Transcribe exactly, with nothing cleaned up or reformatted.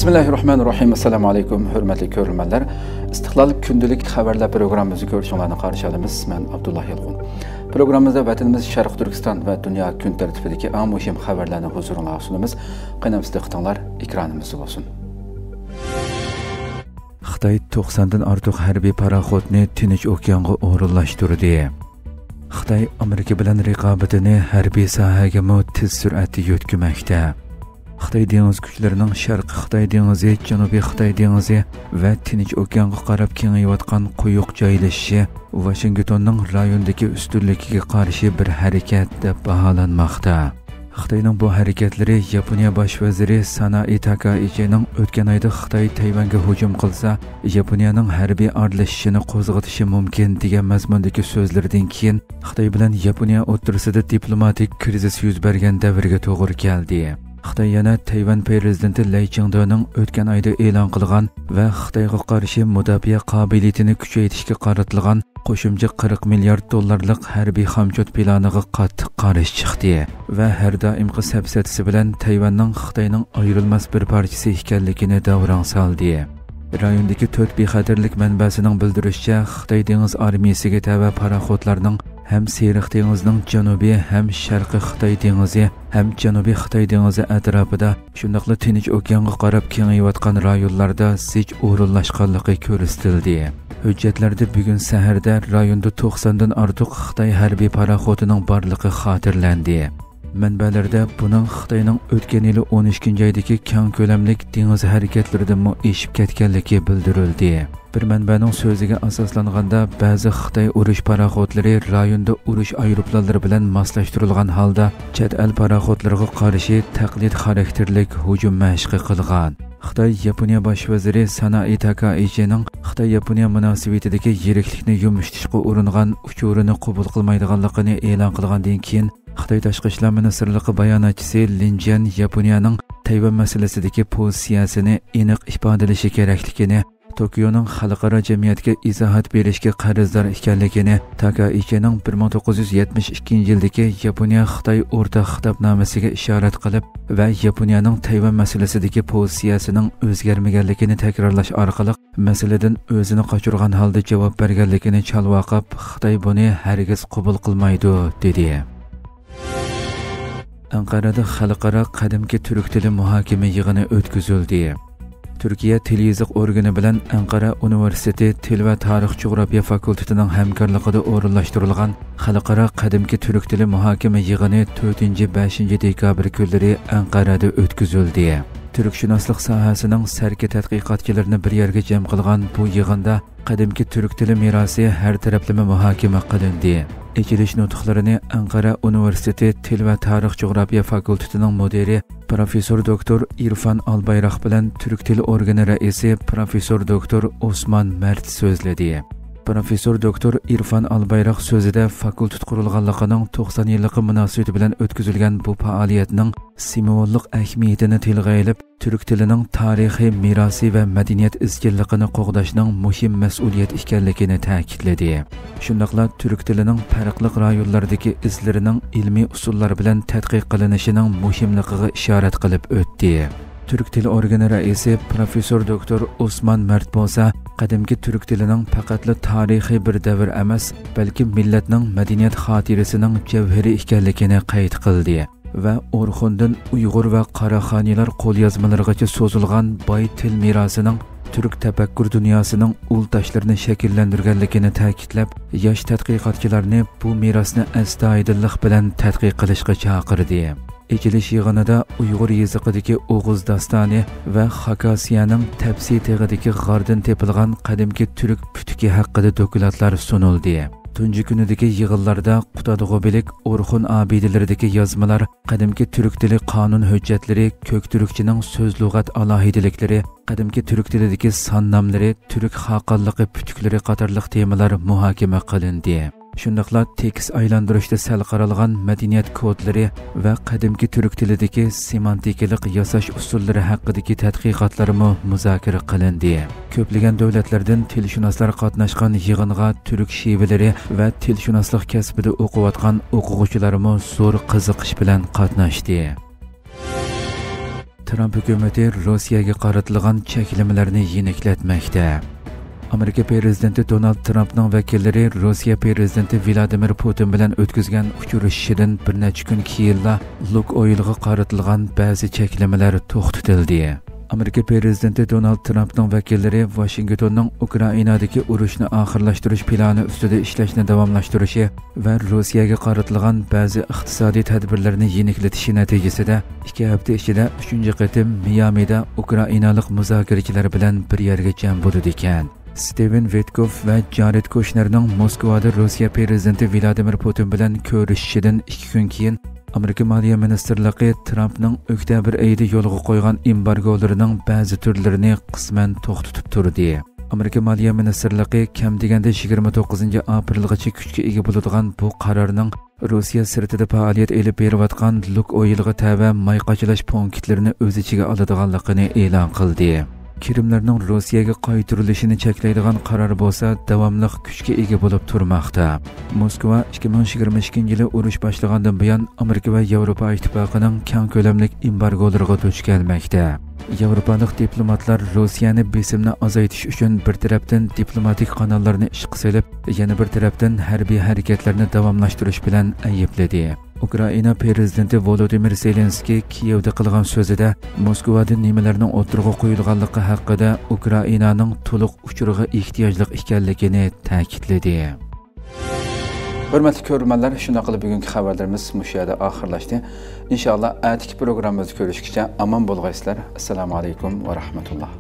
بىسمىللاھىررەھمانىررەھىم. ئەسسالامۇ ئەلەيكۇم، ھۆرمەتلىك كۆرۈرمەنلەر. ئىستىقلال كۈندىلىك خەۋەرلەر پروگراممىمىزنى كۆرۈشۈڭلارنى قارشى ئالىمىز. مەن ئابدۇللا يالقۇن. پروگراممىمىزدا ۋەتىنىمىز شەرقىي تۈركىستان ۋە دۇنيا كۈن تەرتىپىدىكى ئەڭ مۇھىم خەۋەرلەرنى ھۇزۇرۇڭلارغا سۇنىمىز. قېنى، دىققىتىڭلار ئېكرانىمىزدا بولسۇن. خىتاي توقساندىن ئارتۇق ھەربىي پاراخوتنى تىنچ ئوكيانغا ئورۇنلاشتۇردى. خىتاي ئامېرىكا بىلەن رىقابىتىنى ھەربىي ساھەگىمۇ تېز سۈرئەتتە يۆتكىمەكتە. خىتاي دېڭىز كۈچلىرىنىڭ شەرقىي خىتاي دېڭىزى، جەنۇبىي خىتاي دېڭىزى ۋە تىنچ ئوكيانغا قاراپ كېڭىيىۋاتقان قويۇق جايلىشىشى ۋاشىنگتوننىڭ رايوندىكى ئۈستۈنلۈكىگە قارشى بىر ھەرىكەت دەپ باھالانماقتا. خىتاينىڭ بۇ ھەرىكەتلىرى ياپونىيە باش ۋەزىرى سانائى تاكائىچىنىڭ ئۆتكەن ئايدا خىتاي تەيۋەنگە ھۇجۇم قىلسا، ياپونىيەنىڭ ھەربىي ئارىلىشىشىنى قوزغىتىشى مۇمكىن دېگەن مەزمۇندىكى سۆزلىرىدىن كېيىن، خىتاي بىلەن ياپونىيە ئوتتۇرىسىدا دىپلوماتىك كىرىزىس يۈز بەرگەن دەۋرگە توغرا كەلدى. خىتاي يەنە تەيۋەن پىرېزىدېنتى لەي چىڭدېنىڭ ئۆتكەن ئايدا ئېلان قىلغان ۋە خىتايغا قارشى مۇداپىئە قابىلىيىتىنى كۈچەيتىشكە قارىتىلغان قوشۇمچە قىرىق مىليارد دوللارلىق ھەربىي خامچوت پىلانىغا قاتتىق قارشى چىقتى ۋە ھەر دائىمقى سەپسەتىسى بىلەن تەيۋەننىڭ خىتاينىڭ ئايرىلماس بىر پارچىسى ئىكەنلىكىنى داۋراڭ سالدى. رايوندىكى تۆت بىخەتەرلىك مەنبەسىنىڭ بىلدۈرۈشىچە، خىتاي دېڭىز ئارمىيىسىگە تەۋە پاراخوتلارنىڭ ھەم سېرىق دېڭىزنىڭ جەنۇبىي، ھەم شەرقىي خىتاي دېڭىزى، ھەم جەنۇبىي خىتاي دېڭىزى ئەتراپىدا، شۇنداقلا تىنچ ئوكيانغا قاراپ كېڭىيىۋاتقان رايونلاردا زىچ ئورۇنلاشقانلىقى كۆرسىتىلدى. ھۆججەتلەردە بۈگۈن سەھەردە رايوندا توقساندىن ئارتۇق خىتاي ھەربىي پاراخوتىنىڭ بارلىقى خاتىرىلەندى. مەنبەلەردە بۇنىڭ خىتاينىڭ ئۆتكەن يىلى ئون ئىككىنچى ئايدىكى كەڭ كۆلەملىك دېڭىز ھەرىكەتلىرىدىنمۇ ئېشىپ كەتكەنلىكى بىلدۈرۈلدى. بىر مەنبەنىڭ سۆزىگە ئاساسلانغاندا، بەزى خىتاي ئۇرۇش پاراخوتلىرى رايوندا ئۇرۇش ئايروپىلانلىرى بىلەن ماسلاشتۇرۇلغان ھالدا چەت ئەل پاراخوتلىرىغا قارشى تەقلىد خاراكتېرلىك ھۇجۇم مەشقى قىلغان. خىتاي ياپونىيە باش ۋەزىرى سانائى تاكائىچىنىڭ خىتاي ياپونىيە مۇناسىۋىتىدىكى يىرىكلىكنى يۇمشىتىشقا ئۇرۇنغان ئۇچۇرىنى قوبۇل قىلمايدىغانلىقىنى ئېلان قىلغاندىن كېيىن، خىتاي تاشقى ئىشلار مىنىستىرلىقى باياناتچىسى لىن جيەن ياپونىيەنىڭ تەيۋەن مەسىلىسىدىكى پوزىتسىيەسىنى ئېنىق ئىپادىلىشى كېرەكلىكىنى، توكيونىڭ خەلقئارا جەمئىيەتكە ئىزاھات بېرىشكە قەرزدار ئىكەنلىكىنى، تاكائىچىنىڭ بىر مىڭ توققۇز يۈز يەتمىش ئىككىنچى يىلدىكى ياپونىيە خىتاي ئورتاق خىتابنامىسىگە ئىشارەت قىلىپ ۋە ياپونىيەنىڭ تەيۋەن مەسىلىسىدىكى پوزىتسىيەسىنىڭ ئۆزگەرمىگەنلىكىنى تەكرارلاش ئارقىلىق، مەسىلىدىن ئۆزىنى قاچۇرغان ھالدا جاۋاب بەرگەنلىكىنى چالۋاقاپ، خىتاي بۇنى ھەرگىز قوبۇل قىلمايدۇ، دېدى. ئەنقەرەدە خەلقئارا قەدىمكى تۈرك تىلى مۇھاكىمە يىغىنى ئۆتكۈزۈلدى. تۈركىيە تىل يېزىق ئورگىنى بىلەن ئەنقەرە ئۇنىۋېرسىتېتى تىل ۋە تارىخ جۇغراپىيە فاكۇلتېتىنىڭ ھەمكارلىقىدا ئورۇنلاشتۇرۇلغان خەلقئارا قەدىمكى تۈرك تىلى مۇھاكىمە يىغىنى تۆتىنچى، بەشىنچى دېكابىر كۈنلىرى ئەنقەرەدە ئۆتكۈزۈلدى. تۈركشۇناسلىق ساھەسىنىڭ سەركە تەتقىقاتچىلىرىنى بىر يەرگە جەم قىلغان بۇ يىغىندا قەدىمكى تۈرك تىلى مىراسى ھەر تەرەپلىمە مۇھاكىمە قىلىندى. ئېچىلىش نۇتۇقلىرىنى ئەنقەرە ئۇنىۋېرسىتېتى تىل ۋە تارىخ جۇغراپىيە فاكۇلتېتىنىڭ مۇدىرى پروفېسسور دوكتور ئىرفان ئالبايراق بىلەن تۈرك تىل ئورگىنى رەئىسى پروفېسسور دوكتور ئوسمان مەرت سۆزلىدى. پروفېسسور دوكتور ئىرفان ئالبايراق سۆزىدە فاكۇلتېت قۇرۇلغانلىقىنىڭ توقسان يىللىقى مۇناسىۋىتى بىلەن ئۆتكۈزۈلگەن بۇ پائالىيەتنىڭ سىمۋوللۇق ئەھمىيىتىنى تىلغا ئېلىپ، تۈرك تىلىنىڭ تارىخىي مىراسى ۋە مەدەنىيەت ئىزچىللىقىنى قوغداشنىڭ مۇھىم مەسئۇلىيەت ئىكەنلىكىنى تەكىتلىدى. شۇنداقلا تۈرك تىلىنىڭ پەرقلىق رايونلاردىكى ئىزلىرىنىڭ ئىلمىي ئۇسۇللار بىلەن تەتقىق قىلىنىشىنىڭ مۇھىملىقىغا ئىشارەت قىلىپ ئۆتتى. تۈرك تىل ئورگىنى رەئىسى پروفېسسور دوكتور ئوسمان مەرت بولسا، قەدىمكى تۈرك تىلىنىڭ پەقەتلا تارىخىي بىر دەۋر ئەمەس، بەلكى مىللەتنىڭ مەدەنىيەت خاتىرىسىنىڭ جەۋھىرى ئىكەنلىكىنى قەيت قىلدى. ۋە ئورخۇندىن ئۇيغۇر ۋە قاراخانىيلار قوليازمىلىرىغىچە سوزۇلغان باي تىل مىراسىنىڭ تۈرك تەپەككۇر دۇنياسىنىڭ ئۇل تاشلىرىنى شەكىللەندۈرگەنلىكىنى تەكىتلەپ، ياش تەتقىقاتچىلارنى بۇ مىراسنى ئەستايىدىللىق بىلەن تەتقىق قىلىشقا چاقىردى. ئېچىلىش يىغىنىدا ئۇيغۇر يېزىقىدىكى ئوغۇز داستانى ۋە خاكاسىيەنىڭ تەپسى تېغىدىكى غاردىن تېپىلغان قەدىمكى تۈرك پۈتۈكى ھەققىدە دوكلاتلار سۇنۇلدى. تۇنجى كۈنىدىكى يىغىنلاردا قۇتادغۇبىلىك، ئورخۇن ئابىدىلىرىدىكى يازمىلار، قەدىمكى تۈرك تىلى قانۇن ھۆججەتلىرى، كۆك تۈركچىنىڭ سۆز لۇغەت ئالاھىدىلىكلىرى، قەدىمكى تۈرك تىلىدىكى سان ناملىرى، تۈرك خاقانلىقى پۈتۈكلىرى قاتارلىق تېمىلار مۇھاكىمە قىلىندى. شۇنداقلا تېكىست ئايلاندۇرۇشتا سەل قارالغان مەدەنىيەت كودلىرى ۋە قەدىمكى تۈرك تىلىدىكى سېمانتىكىلىق ياساش ئۇسۇللىرى ھەققىدىكى تەتقىقاتلارمۇ مۇزاكىرە قىلىندى. كۆپلىگەن دۆلەتلەردىن تىلشۇناسلار قاتناشقان يىغىنغا تۈرك شىۋىلىرى ۋە تىلشۇناسلىق كەسپىدە ئوقۇۋاتقان ئوقۇغۇچىلارمۇ زور قىزىقىش بىلەن قاتناشتى. ترامپ ھۆكۈمىتى روسىيەگە قارىتىلغان چەكلىمىلەرنى يېنىكلەتمەكتە. ئامېرىكا پىرېزىدېنتى دونالد ترامپنىڭ ۋەكىللىرى روسىيە پىرېزىدېنتى ۋلادىمىر پۇتىن بىلەن ئۆتكۈزگەن ئۇچرىشىشىدىن بىر نەچچە كۈن كېيىنلا لۇكئويلغا قارىتىلغان بەزى چەكلىمىلەر توختىتىلدى. ئامېرىكا پىرېزىدېنتى دونالد ترامپنىڭ ۋەكىللىرى ۋاشىنگتوننىڭ ئۇكرائىنادىكى ئۇرۇشنى ئاخىرلاشتۇرۇش پىلانى ئۈستىدە ئىشلەشنى داۋاملاشتۇرۇشى ۋە روسىيەگە قارىتىلغان بەزى ئىقتىسادىي تەدبىرلەرنى يېنىكلىتىشى نەتىجىسىدە، ئىككى ھەپتە ئىچىدە ئۈچىنچى قېتىم مىيامىدا ئۇكرائىنالىق مۇزاكىرىچىلەر بىلەن بىر يەرگە جەم بولىدىكەن. ستېۋېن ۋىتكوف ۋە جارېد كۇشنېرنىڭ موسكۋادا روسىيە پىرېزىدېنتى ۋلادىمىر پۇتىن بىلەن كۆرۈشۈشىدىن ئىككى كۈن كېيىن، ئامېرىكا مالىيە مىنىستىرلىقى ترامپنىڭ ئۆكتەبىر ئېيىدا يولغا قويغان ئېمبارگولىرىنىڭ بەزى تۈرلىرىنى قىسمەن توختىتىپ تۇردى. ئامېرىكا مالىيە مىنىستىرلىقى كەم دېگەندە يىگىرمە توققۇزىنچى ئاپرېلغىچە كۈچكە ئىگە بولىدىغان بۇ قارارنىڭ روسىيە سىرتىدا پائالىيەت ئېلىپ بېرىۋاتقان لۇكئويلغا تەۋە ماي قاچىلاش پونكىتلىرىنى ئۆز ئىچىگە ئالىدىغانلىقىنى ئېلان قىلدى. كىرىملەرنىڭ روسىيەگە قايتۇرۇلۇشىنى چەكلەيدىغان قارار بولسا داۋاملىق كۈچكە ئىگە بولۇپ تۇرماقتا. موسكۋا ئىككى مىڭ يىگىرمە ئىككىنچى يىلى ئۇرۇش باشلىغاندىن بۇيان ئامېرىكا ۋە ياۋروپا ئىتتىپاقىنىڭ كەڭ كۆلەملىك ئېمبارگولىرىغا دۇچ كەلمەكتە. ياۋروپالىق دىپلوماتلار روسىيەنى بېسىمنى ئازايتىش ئۈچۈن بىر تەرەپتىن دىپلوماتىك قاناللارنى ئىشقا سېلىپ، يەنە بىر تەرەپتىن ھەربىي ھەرىكەتلەرنى داۋاملاشتۇرۇش بىلەن ئەيىبلىدى. ئۇكرائىنا پىرېزىدېنتى ۋولودىمىر زېلېنسكىي كىيېۋدا قىلغان سۆزىدە موسكۋادا نېمىلەرنىڭ ئوتتۇرىغا قويۇلغانلىقى ھەققىدە ئۇكرائىنانىڭ تولۇق ئۇچۇرغا ئېھتىياجلىق ئىكەنلىكىنى تەكىتلىدى. ھۆرمەتلىك كۆرۈرمەنلەر، شۇنداق قىلىپ بۈگۈنكى خەۋەرلىرىمىز مۇشۇ يەردە ئاخىرلاشتى. ئىنشائاللا، ئەتىكى پروگراممىمىزدا كۆرۈشكىچە ئامان بولغايسىلەر. ئەسسالامۇ ئەلەيكۇم ۋە رەھمەتۇللا.